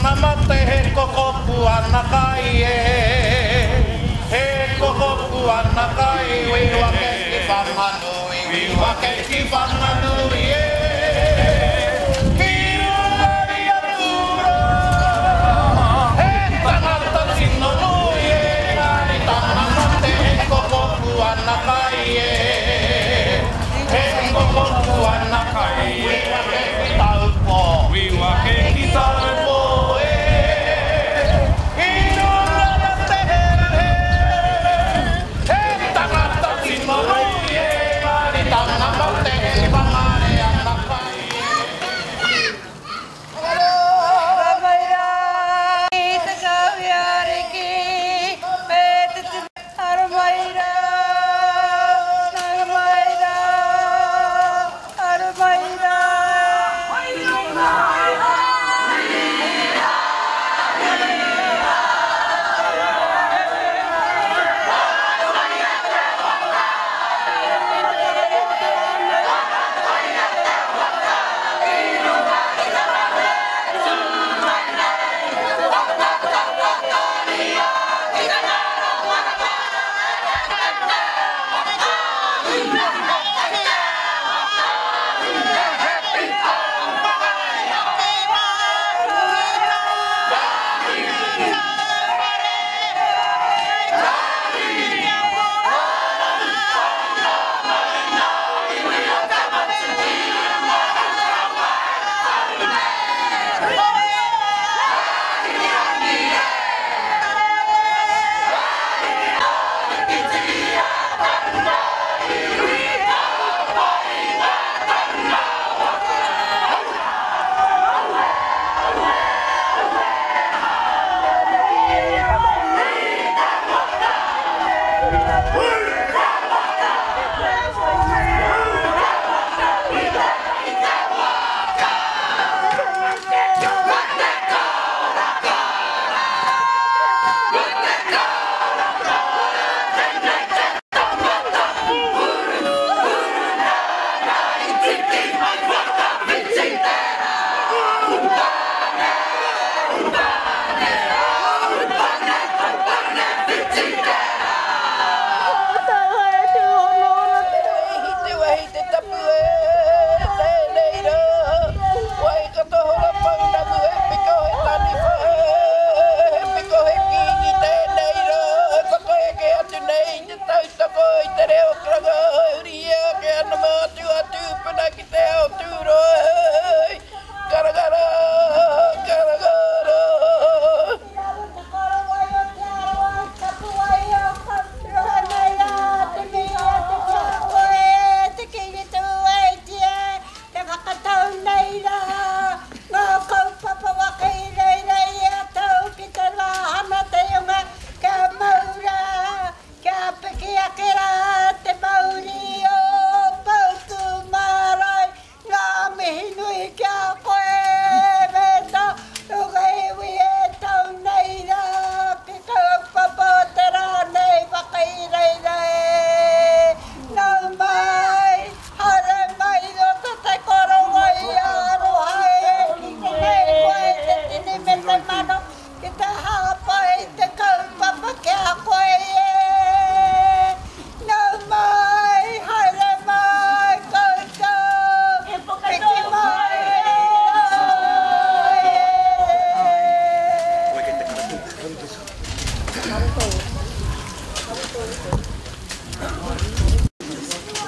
tanga mate he kokopu ana kai e He kokopu ana kai Whiu ake ki Whanganui Whiu ake ki Whanganui e Ki runga i a Tūroa He tangata tino nui e Engari tana mate he kokopu ana kai e He kokopu ana kai Whiu ake ki Taupō Whiu ake ki Taupō e Ki runga i a Te Heruheru He tangata tino nui e Engari tana mate he whangare ana kai e. Ka mai rā i te kawe ariki me te tuna ara mai rā, nanga mai rā, ara mai rā.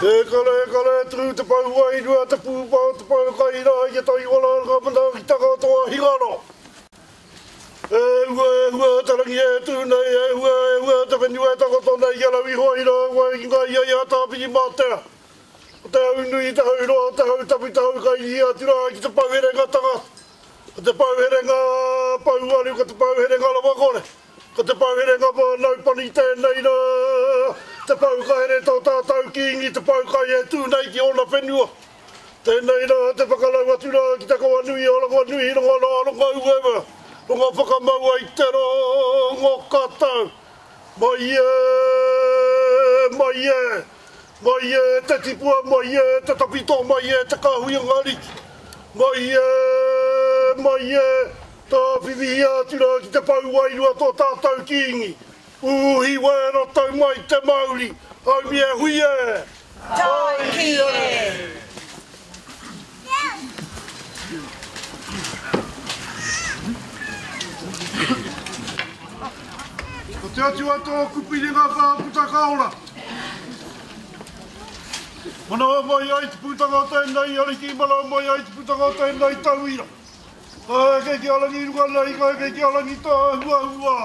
E kore, e kore, tū te pou wairua, te pūpā, te pou kai rā, i te taiwala, ngā manaakitanga o tō hingaro. E ua, e ua, te rangi e tū nei, e ua, e ua, te whenua e takoto nei, kia rau iho ai rā, wai ki ngā ia i a Tāwhirimātea. Ko te hau nui, te hau roa, te hau tapu, te hau kai i atu rā ki te pou herenga tangata. Ko te pou herenga pouaru, ko te pou herenga rawakore. Ko te pou herenga whānau pani tēnei rā, te pou ka here tō tātou Kīngi, te pou kai e tū nei ki ōna whenua. Tēnei rā te whakalau atu rā ki te kawa nui o Rongonui, rongo rā, rongo uewa, rongo whakamaua i te rongo katau. Mai e, mai e, mai e te tipua, mai e te tawhito, mai e te kāhui o ngā ariki. Mai e, mai e. Tāwhiwhihia atu rā ki te pou wairua tō tātou Kīngi. Uhi wēra tau mai te mauri, haumi e hui e! Tāiki e! Ko te Atua tōku piringa ka puta ka ora. Manawa mai ai te putanga o tēnei ariki, manawa mai ai te putanga o tēnei tauira. Ka eke ki a Rangi runga nei, ka eke ki a Rangi tāhuahua.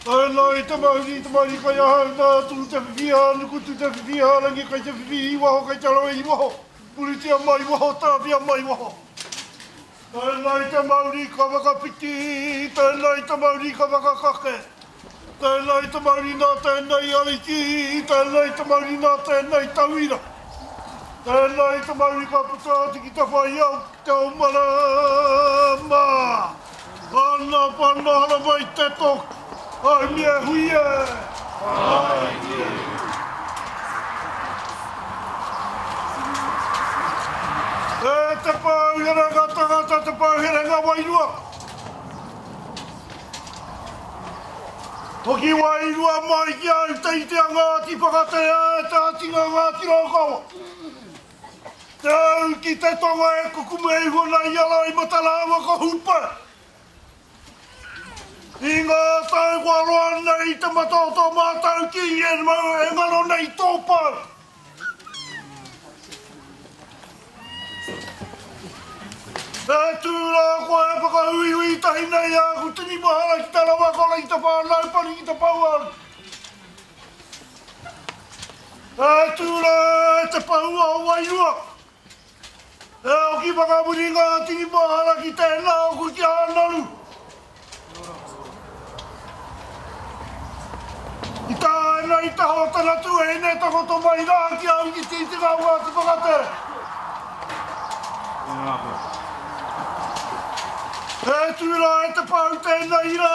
Tēnā i te mauri, te mauri kai ahau nā, tū te whiwhi ā nuku, tū te whiwhi ā rangi, kai te whiwhi i waho, kai te rawe i waho, puritia mai waho, tāwhia mai waho. Tēnā i te mauri ka whakawhiti, tēnā i te mauri ka whakakake. Tēnā i te mauri nā tēnei ariki, tēnā i te mauri nā tēnei tauira. Tēnā i te mauri ka puta atu ki te whai ao, ki te ao marama. Ana pana haramai te toki, ai mea hui e! Ai e! E te pouherenga tangata, te pouherenga wairua. Hoki wairua mai ki au te ite a Ngāti Whakatea e te atinga Ngāti Raukawa. Te au ki te tonga e kukume iho nei i a Raimata rāua ko Hupa. I ngā tau kua roa nei te mata o tō mātau ki e ngaro nei tō pou. E tū rā koe e whakahuihui tahi nei āku tini mahara ki te rawakore ki te whānau pari ki te pouaru. E tū rā e te pahua o Wairua. E hoki whakamuri ngā tini mahara ki tēnā oku ki a Anaru. I tāna i taha o tana tuahine takoto mai rā ki a au ki Tītinga o Ngāti Whakatere. E tū rā e te pou tēnei rā,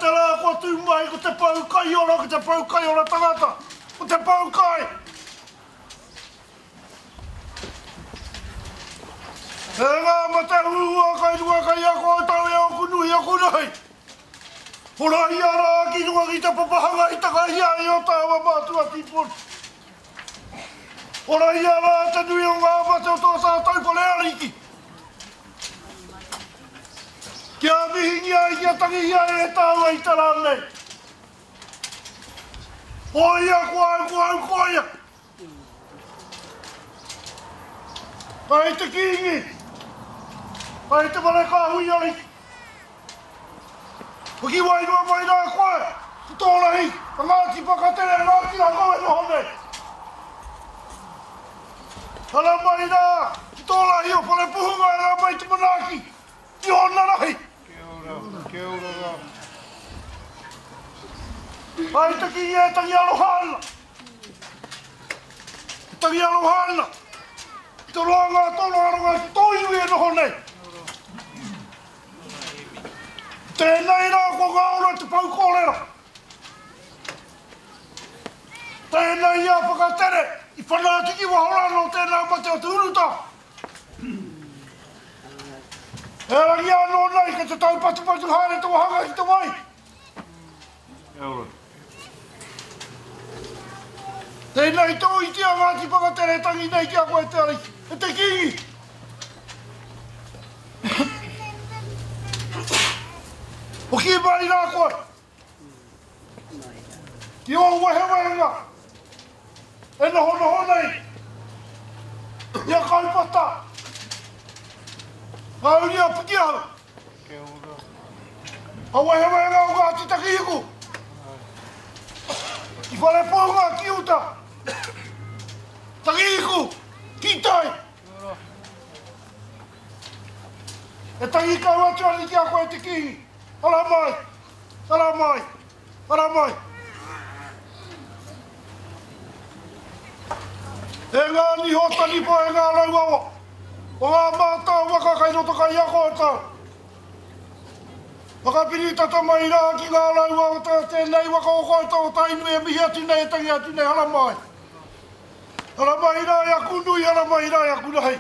te rā kua tū mai ko te pou kaiora, ko te pou kaiora tangata, ko te pou kai. E ngā mate huhua kai runga kai a koutou e oku nui oku rahi. Horahia rā ki runga ki te papahanga i takahia ai o tāua mātua tīpuna. Horahia rā te nui o ngā mate o tō tātou whare ariki. Kia mihingia ai, kia tangihia ai e tāua i te rā nei. Koia ko au, ko au koia. Kai te Kīngi, kai te whare kāhui ariki. Hoki wairua mai rā koe ki tō rahi, a Ngāti Whakatere, Ngāti Rangau e noho nei. Ara mai rā ki tō rahi o Wharepuhunga e rā mai te manaaki ki ōna rahi. Kia ora, kia ora rā. Kai te Kīngi e tangi aroha ana. E tangi aroha ana ki te roanga o tōna aronga ki tō iwi e noho nei. Tēnei rā ko ngā ora te pou kōrero. Tēnei ia whakatere i whana atu ki waho rā nō tēnā mate o te urutā. E rangi anō nei kei te taupatupatu haere te wahanga ki te wai. Kia ora. Tēnei tō iti a Ngāti Whakatere tangi nei ki a koe te Ariki, e te Kīngi. Hoki mai rā koe ki ō wehewehenga e nohonoho nei i a Kaupata, ngā uri a Pikiahu. Kia ora. Ka wehewehenga o Ngāti Takihiku ki Wharepounga ki uta, Takihiku ki tai. E tangi kau atu ana ki a koe te Kīngi. Ara mai, ara mai, ara mai. E ngā niho taniwha, e ngā rauawa, o ngā mātao waka kai roto kai a koutou. Whakapiri tata mai rā ki ngā raua o tēnei waka o koutou o Tainui e mihi atu nei, e tangi atu nei, haramai. Haramai rā i aku nui, haramai rā i aku rahi.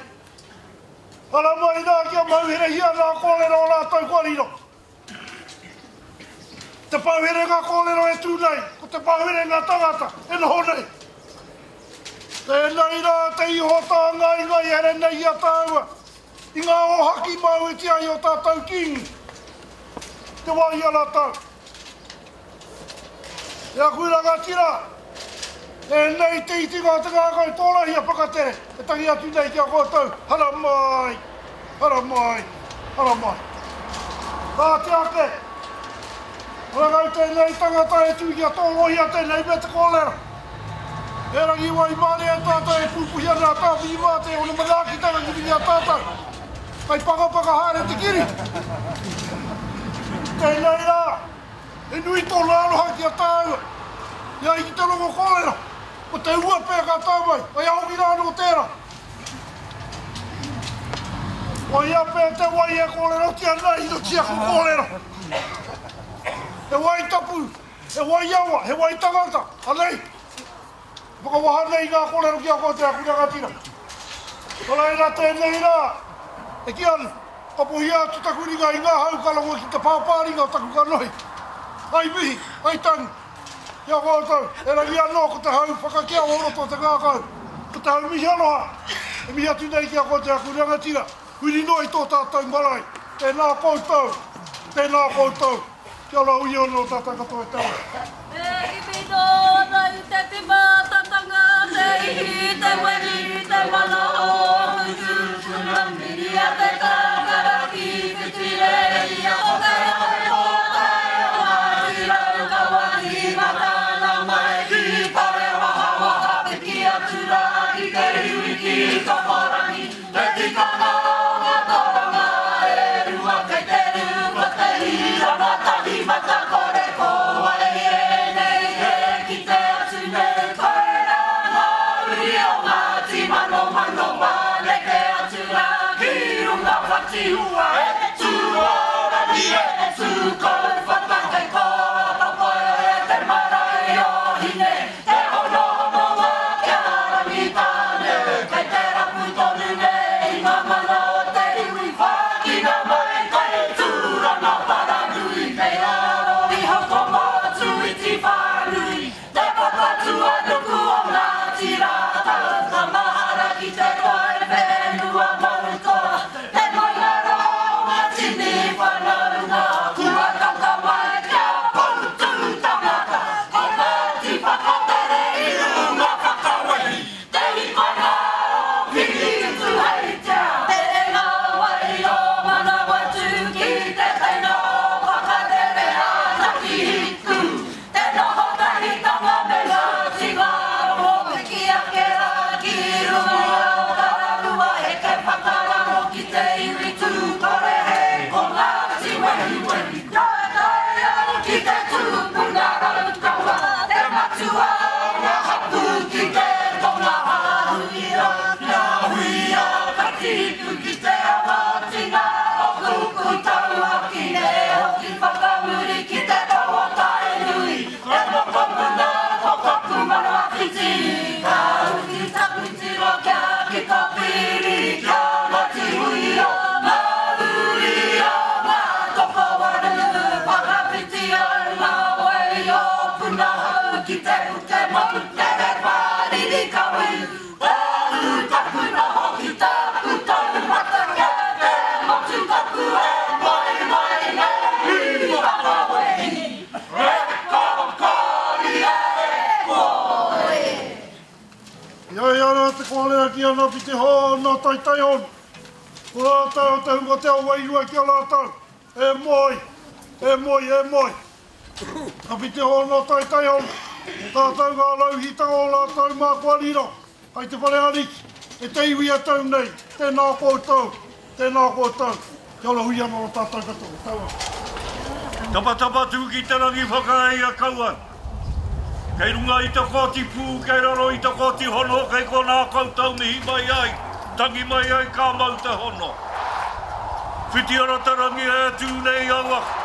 Haramai rā kia mauherehia ngā kōrero o rātou kua riro. Te pouhere ngā kōrero e tū nei, ko te pouhere ngā tangata e noho nei. Tēnei rā te iho tāngaingai e here nei i a tāua, i ngā ōhaki māuitia ai o tātou Kīngi, te wā i a rātou. E aku rangatira, tēnei te itinga o te ngākau tōrahi a Whakatere e tangi atu nei ki a koutou, haramai, haramai, haramai. Kāti ake, rangau tēnei tangata e tū kia tōrohia tēnei me te kōrero. He rangi waimarie tātou e pūpuhi ana a Tāwhirimātea ona manaakitanga ki runga i a tātou. Kai pakapaka haere te kiri. Tēnei rā, he nui tōna aroha ki a tāua. I ai ki te rongo kōrero, ko te ua pea ka tau mai, kai ahoki rā anō tērā. Koia pea te wai e kōrerotia nei i roto i aku kōrero. He wai tapu, he wai awa, he wai tangata, anei. Whakawaha nei ngā kōrero ki a koe te aku rangatira. Nō reira tēnei rā, e kī ana, kapohia atu taku ringa i ngā hau ka rongo ki te pāpāringa o taku kanohi. Hai mihi, hai tangi, ki a koutou, erangi anō ko te hau whakakea o roto o te ngākau, ko te hau mihi aroha, e mihi atu nei ki a koe te aku rangatira, huri noa i tō tātou marae, tēnā koutou, tēnā koutou. Kia ora ui ono tātou katoa e te awa. E iwi nōna i te tīmatatanga, te ihi, te wehi, te mana o Mutu, Puna miria te tākara ki Whitireia, ko te awe pōtae o Ngāti Raukawa, tīmatana mai ki Parewahawaha, piki atu rā ki te iwi ki Tokorangi, Te tikanga o ngā toranga e rua kei te rū ko te hiranga tahi matakore ko wai ēnei e kite atu nei koirā ngā uri o Ngāti Manomano mā neke atu rā ki runga whatihua e tū ōrangi e tū kouwhata kei kō papaia e te marae o Hine Te honohononga ki a Rangitāne, kei te rapu tonu nei i ngā mana o te iwi whākina mai kei Tūranga Paranui, kei raro iho ko Motuiti whānui, te papatūānuku o Ngāti Rātau, ka mahara ki te toi whenua mau toa, te maunga roa o ngā tini whanaunga, kua tata mai kia poutū tangata. Ko Ngāti Whakatere i runga whakawehi, te hikoinga o Piri-utu-hei-tea. Te renga wai o Manawatū ki te teina o Whakatere a Takihiku, te noho tahitanga me Ngāti Ngārongo, piki ake rā ki runga i a Tararua, heke whakararo ki te iwi Tūkorehe, ko Ngāti Wehiwehi. Ka tae au ki te tupuna Raukawa, te matua o ngā hapū ki te tonga Āhuia, kia huia ka tipu ki te awa tina o Kukutauaki e hoki whakamuri ki te pou o Tainui, te mokopuna ko taku manawa whiti, ka utu taku tiro kia kiko piri, kia Ngāti Huia, ngā uri o Ngā Tokowaru, whakawhiti ai ngā wai o Punahou ki te puke moutere whariri kawe, Tāu taku noho ki tāku taumata kia te motu tapu e moe mai nei i whakawehi, e kokoria e koe. I a ia rā te kōrero ki ana ki te hoa o nā taitai hono. Ko rātou o te hunga te ao wairua ki a rātou, E moe, e moe, e moe. Ka whiti hoa nā taitai hono, tātou ngā rauhitanga o rātou mā kua riro, kai te whare ariki, e te iwi e tau nei, tēnā koutou, tēnā koutou, kia ora hui anō tātou katoa, tau atu. Tapatapa tū ki te rangi whakaeia kau ai. Kei runga i te koti pū, kei raro i te koti hono, kei konā koutou mihi mai ai, tangi mai ai ka mau te hono. Whiti ana te rangi e tū nei au ake.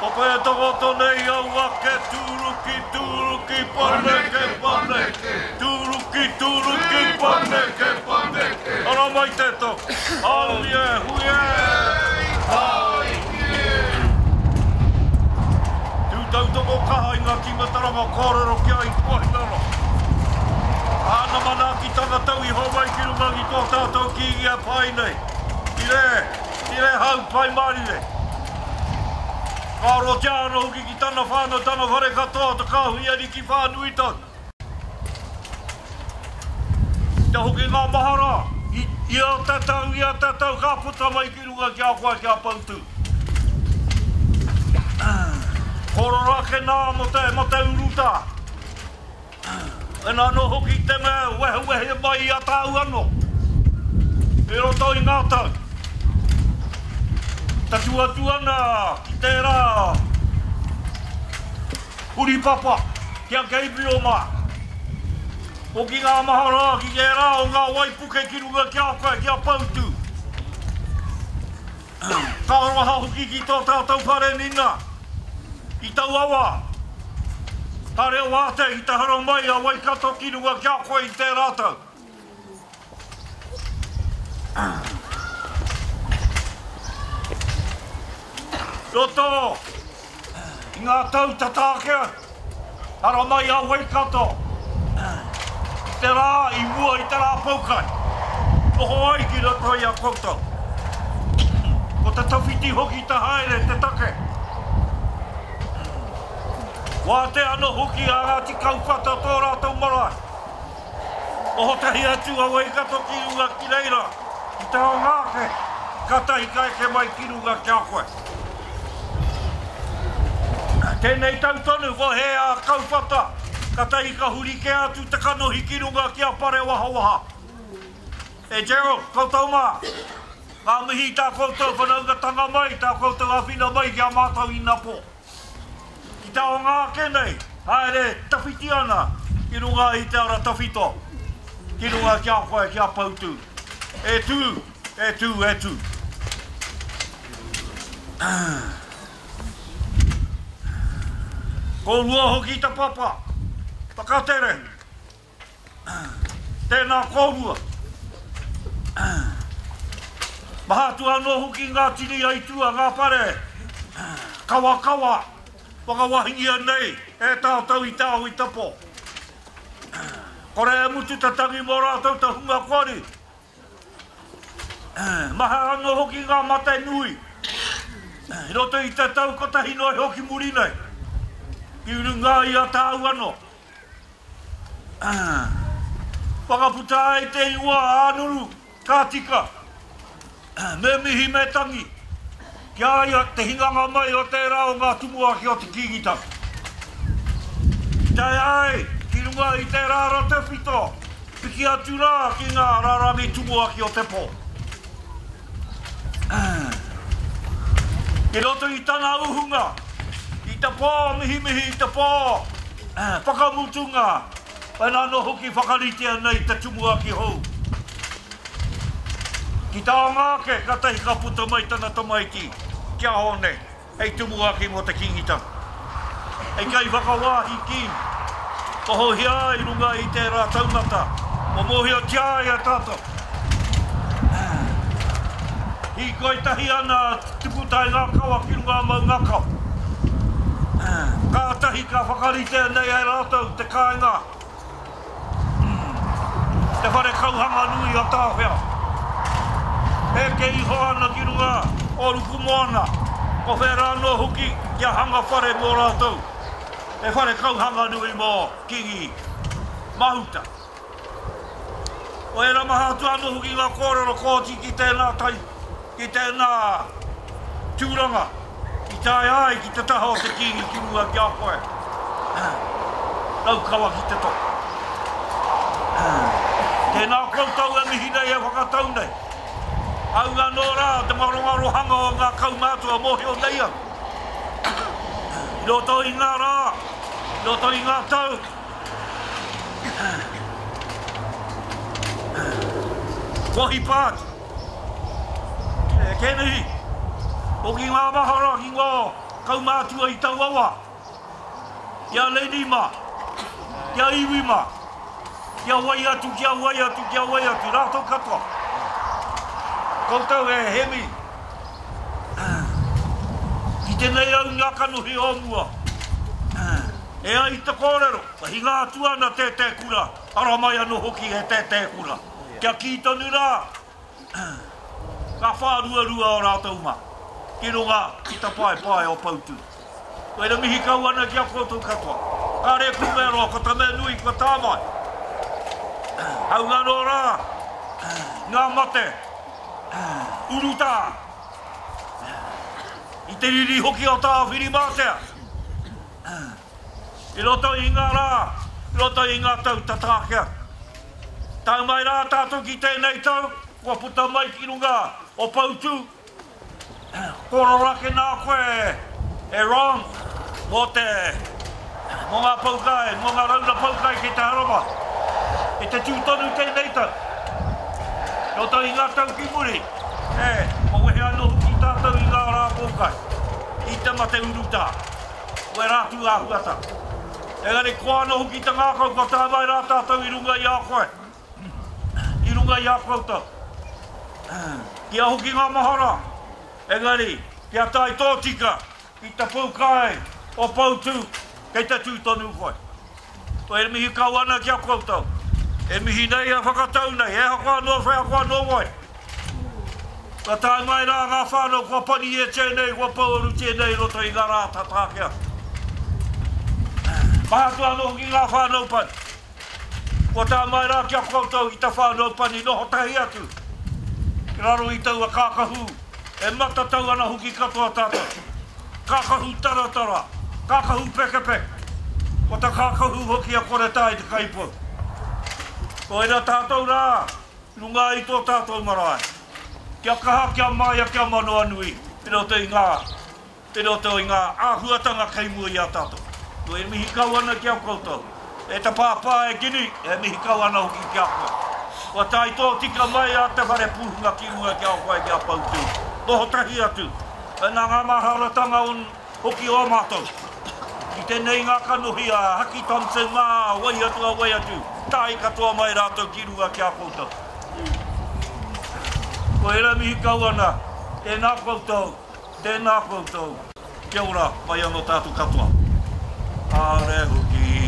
Papa e takoto nei au ake, tūruki, tūruki, paneke, paneke, tūruki, tūruki, paneke, paneke. Ara mai te tau, hui e, hui e. Tū tīmataranga kōrero ki a Ikuahingaro. Āna manaakitanga tau i homai ki runga ki tō tātou Kīngi e pai nei, i re, i re hau Pai Mārire. Ka arotia anō hoki ki tana whānau, tana whare katoa, te kāhui ariki whānui tau. Kia hoki ngā mahara i ia tatau, ia tatau ka puta mai ki runga ki a koe kia Poutū. Kōrero ake nā mō te, mō te urutā. Ena anō hoki te mea wehewehe mai i a tāu anō i roto i ngā tau. Tatū atu ana ki tērā Huripapa, ki a Gabriel mā. Hoki ngā mahara ki ērā o ngā waipuke ki runga ki a koe, ki a Poutū. Ka aroha hoki ki tō tātou whare nina, i taua wā. Ka reo wātea ki te haramai a Waikato ki runga ki a koe i tērā tau. Roto i ngā tau tata ake, haramai a Waikato i te rā i mua i te rā poukai, noho ai ki roto i a koutou. Ko te tawhiti hoki te haere te take. Wātea anō hoki a Ngāti Kauwhata tō rātou marae. Ohotahi atu a Waikato ki runga ki reira, ki te aonga ake, katahi ka eke mai ki runga ki a koe. Tēnei tau tonu ko he a Kauwhata, katahi ka huri kē atu te kanohi ki runga ki a Parewahawaha. E Gerald, koutou mā, ngā mihi i tā koutou whanaungatanga mai, tā koutou āwhina mai ki a mātou inapō. Ki te aonga ake nei, haere tawhiti ana ki runga i te ara tawhito, ki runga ki a koe, ki a Poutū. E tū, e tū, e tū. Kōrua hoki te papa, whakatere. Tēnā kōrua. Maha atu anō hoki ngā tini aitua, ngā pare kawakawa whakawahingia nei e tātou i te ao i te pō. Kore e mutu te tangi mō rātou te hunga koari. Maha anō hoki ngā mate nui i roto i te tau kotahi noa iho ki muri nei, ki runga i a tāu anō. Whakaputa ai te ingoa a Ānuru, ka tika, me mihi me tangi ki a ia te hinganga mai o tērā o ngā tumuaki o te Kīngitanga. I tae ai ki runga i tērā ara tawhito, piki atu rā ki ngā rārangi tumuaki o te pō. I roto i tana uhunga, i te pō mihimihi, i te pō whakamutunga, wena anō hoki whakaritea nei te tumuaki hou. Ki taonga ake, katahi ka puta mai tana tamaiti ki a Hone. Hei tumuaki mō te Kīngitanga. Hei kaiwhakawā i kī, ohohia ai runga i tērā taumata, kua mōhiotia ai e tātou. Hīkoi tahi ana a Tupu Taingākawa ki runga a Maungakawa. Kātahi ka whakaritea nei e rātou te kāinga. Te whare kauhanga nui o Tāwhiao. Eke iho ana ki runga o Rukumoana, ko whera anō hoki kia hanga whare mō rātou, he whare kauhanga nui mō Kingi Mahuta. Ko ērā maha atu anō hoki ngā kōrero kōti ki tēnā tai, ki tēnā tūranga i tae ai ki te taha o te Kīngi ki runga ki a koe, Raukawa ki te toko. Tēnā koutou e mihi nei, e whakatau nei. Hāunga anō rā te ngarongarohanga o ngā kaumātua mōhio nei au. I roto i ngā rā, i roto i ngā tau, kua hipa atu. E Kēnehi, hoki ngā mahara ki ngā kaumātua i taua wā, ki a Lenny mā, ki a Iwi mā, ki a wai atu, ki a wai atu, ki a wai atu, rātou katoa. Koutou e Hemi, ki tenei au ngā kanohi o mua. E ai te kōrero, ka hinga atu ana tētē kura, ara mai anō hoki he tētē kura. Kia kī tonu rā, ka whāruarua o rātou mā, ki runga ki te paepae o Poutū. Koira mihi kau ana ki a koutou katoa. Kāre kūmea roa, ko ta mea nui kua tā mai. Haunga anō rā, ngā mate, urutā, i te riri hoki o Tāwhirimātea. I roto i ngā rā, i roto i ngā tau tata ake atu. Tau mai rā tātou ki tēnei tau, kua puta mai ki runga o Poutū. Kōrero ake nā koe e Ron mō te, mō ngā poukai, mō ngā rauna poukai ki te harama. I te tū tonu tēnei tau. I roto i ngā tau ki muri, e, kua wehe anō hoki tātou i ngā rā poukai, i te mate urutā. Wērā atu āhuatanga. Engari koa anō hoki te ngākau kua tae mai rā tātou i runga i a koe, i runga i a koutou. Kia hoki ngā mahara, engari kia tae tōtika ki te poukai o Poutū, kei te tū tonu koe. E mihi kau ana ki a koutou. E mihi nei a whakatau nei, e ahakoa nō whea koa nō wai. Kua tae mai rā ngā whānau kua pani e tēnei, kua pouaru tēnei i roto i ngā rā tata ake atu. Maha atu anō hoki ngā whānau pani. Kua tae mai rā ki a koutou i te whānau pani noho tahi atu ki raro i taua kākahu e matatau ana hoki katoa tātou. Kākahu taratara, kākahu pekepeke, ko te kākahu hoki a Koretai te kaipou. Koira tātou rā, runga i tō tātou marae. Kia kaha, kia māia, kia manawanui i roto i ngā, i roto i ngā āhuatanga kei mua i a tātou. Nō e mihi kau ana ki a koutou. E te pāpā e Gini, e mihi kau ana hoki ki a koe. Kua tae tōtika mai a Te Whare Pūhunga ki runga ki a koe ki a Poutū. Noho tahi atu. Nā ngā māharatanga hoki o mātou. Ki tēnei ngā kanohi a Haki Thompson mā, a wai atu, a wai atu, tae katoa mai rātou ki runga ki a koutou. Ko ērā mihi kau ana, tēnā koutou, tēnā koutou, kia ora mai anō tātou katoa. Kāore hoki,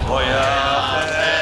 koia te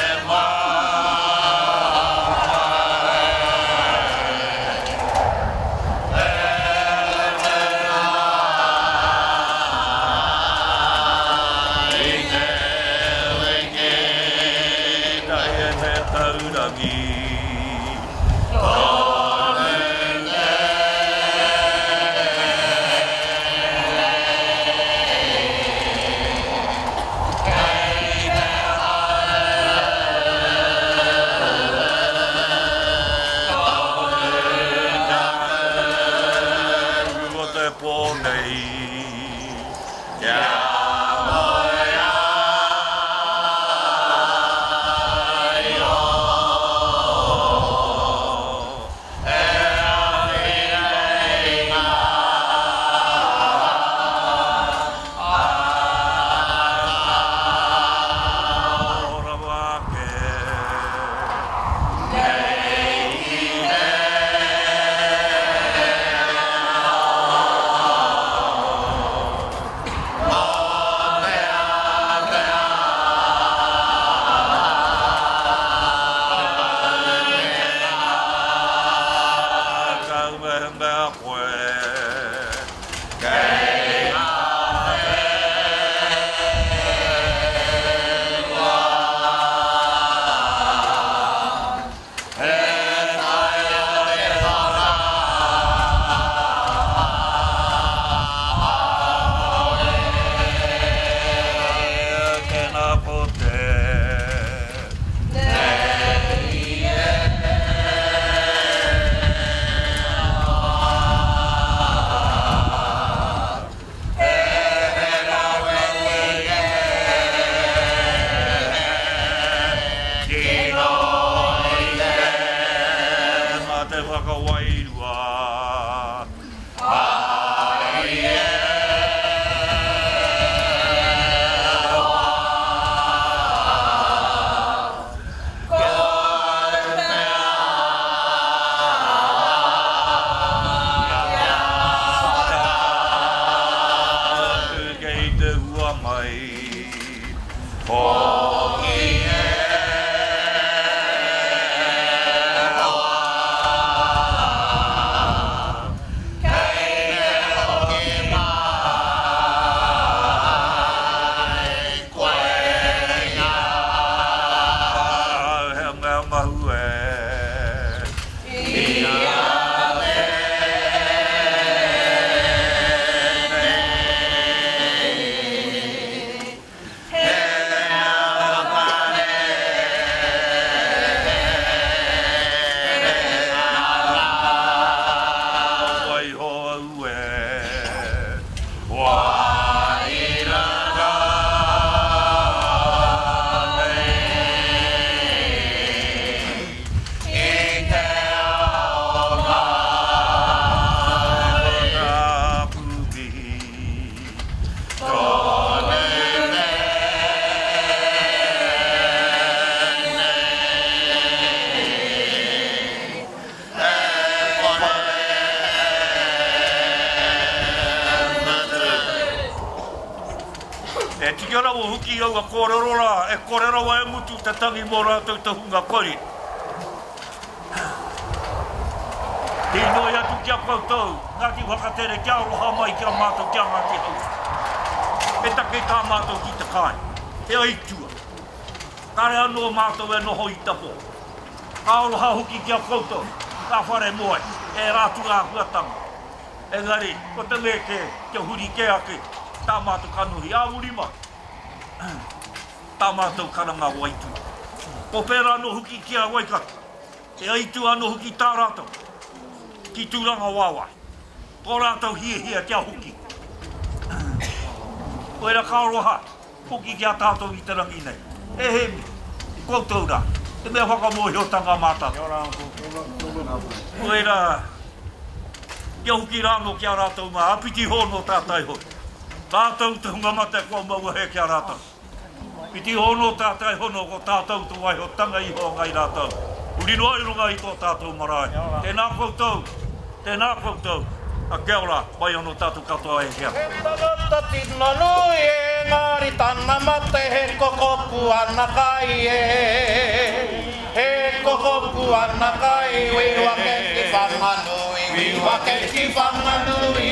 Tika rawa hoki aua kōrero rā, e kore rawa e mutu te tangi mō rātou te hunga kori. Te inoi atu ki a koutou, Ngāti Whakatere, kia aroha mai ki a mātou, ki a Ngāti Hauā. He take tā mātou ki te kāinga, he aitua. Kāre anō mātou e noho i te pō. Ka aroha hoki ki a koutou, ngā whare moe, ērā atu āhuatanga. Engari, ko te mea kē, kia huri kē ake tā mātou kanohi ā muri mai, tā mātou karanga waitū. Ko pērā anō hoki ki a Waikato, he aitu anō hoki tā rātou ki Tūrangawaewae, tō rātou hiahia kia hoki. Koira ka aroha hoki ki a tātou i te rangi nei. E Hēmi, koutou rā, he mea whakamōhiotanga mā tātou. Koira, kia hoki rānō ki a rātou mā, āpiti hōnō tātai hoi. Rātou te hunga mate kua maua he ki a rātou. Piti hōnō tātai hono ko tātou te waihotanga iho a ngai rātou. Huri noa i runga i tō tātou marae. Tēnā koutou, tēnā koutou, a kia ora mai anō tātou katoa e hea. He tangata tino nui engari tana mate he kokopu ana kai e He kokopu ana kai Whiua kei ki Whanganui Whiua kei ki Whanganui e.